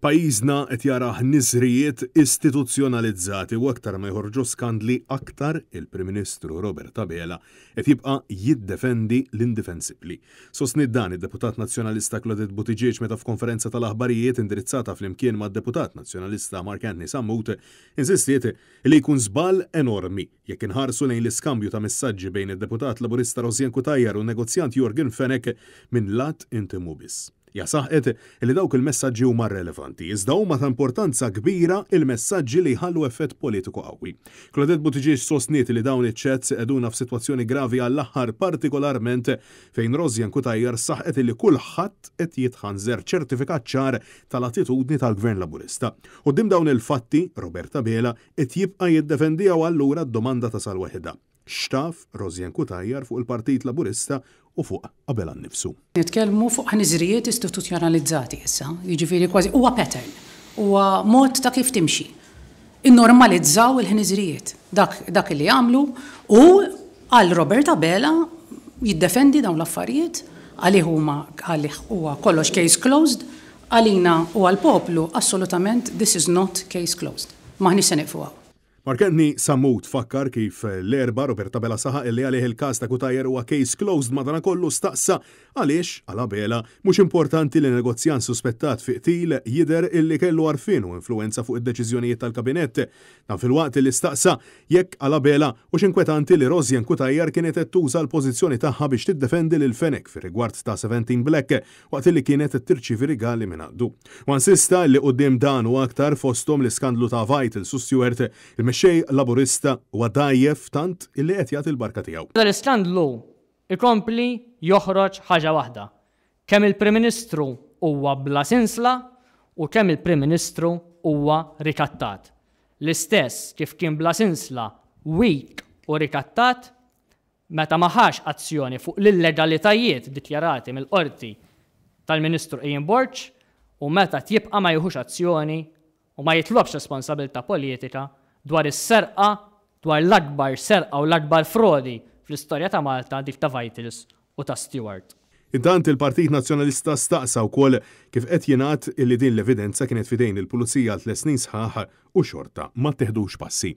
Pajjiżna qed jara ħniżrijiet istituzzjonalizzati u aktar ma joħorġu skandli aktar il-Prim Ministru Robert Abela qed jibqa' jiddefendi l-indifensibbli. Sostniet dan id-Deputat Nazzjonalista Claudette Buttigieg meta f'konferenza tal-aħbarijiet indirizzata flimkien mad-Deputat Nazzjonalista Mark Anthony Sammut insistiet li jkun żball enormi Jekk inħarsu lejn l-iskambju ta' messaġġi bejn id-Deputat Laburista Rosianne Cutajar u n-negozjant Yorgen Fenech minn lat intimu biss. Hija saħqet li dawk il-messaġġi huma rrelevanti, iżda huma ta' importanza kbira il-messaġġi li jħallu effett politiku qawwi. Claudette Buttigieg sostniet li dawn iċ-chats iqegħduna f'sitwazzjoni gravi għall-aħħar partikolarment fejn Rosianne Cutajar saħqet li kulħadd qed jitħanżer ċertifikat ċar tal-attitudni tal-Gvern Laburista. Quddiem dawn il-fatti, Robert Abela Qed jibqa' jiddefendiha u allura d-domanda tasal waħidha, x'taf Rosianne Cutajar fuq il-Partit Laburista u fuq Abela nnifsu? Nitkellmu fuq ħniżrijiet istituzzjonalizzati issa, jiġifieri kważi huwa pattern, huwa mod ta' kif timxi. Innormalizzaw il-ħniżrijiet. Dak dak li għamlu u għal Robert Abela jiddefendi dawn l-affarijiet, għalih huma għalih huwa kollox case closed, Għalina u għall-poplu assolutament this is not case closed. M'aħniex se nieqfu hawn. Mark Anthony Sammut fakkar kif l-Erbgħa Robert Abela saħaq illi għalih il-każ ta' Cutajar huwa case closed madanakollu staqsa għaliex, għal Abela, mhux importanti li negozjant suspettat fi qtil jidher illi kellu għarfien u influwenza fuq id-deċiżjonijiet tal-Kabinett. Dan filwaqt illi staqsa jekk għal Abela hux inkwetanti li Rosianne Cutajar kienet qed tuża l-pożizzjoni tagħha biex tiddefendi lil Fenech fir-rigward ta' 17 Black waqt li kienet qed tirċievi rigali minn għandu. Huwa insista li quddiem dan u aktar, fosthom l-iskandlu ta' Vitals u Steward, il-Mexxej Laburista huwa dgħajjef tant illi qed jagħti l-barka tiegħu. Dan l-iskandlu jkompli joħroġ ħaġa waħda, kemm il-Prim Ministru huwa bla sinsla u kemm il-Prim Ministru huwa rikattat. L-istess kif kien bla sinsla, weak u rikattat, meta ma ħax azzjoni fuq l-illegalitajiet dikjarati mill-Qorti tal-Ministru Ian Borg u meta tjibqa' ma jieħux azzjoni u ma jitlobx responsabilità politika dwar is-serqa, dwar l-akbar serqa u l-akbar frodi fl-istorja ta' Malta, dik ta' Vitals u ta' Steward. Intant il-Partit Nazzjonalista staqsa wkoll kif qed jingħad illi din l-evidenza kienet f'idejn il-Pulizija għal tlett snin sħaħ u xorta ma tteħdux passi.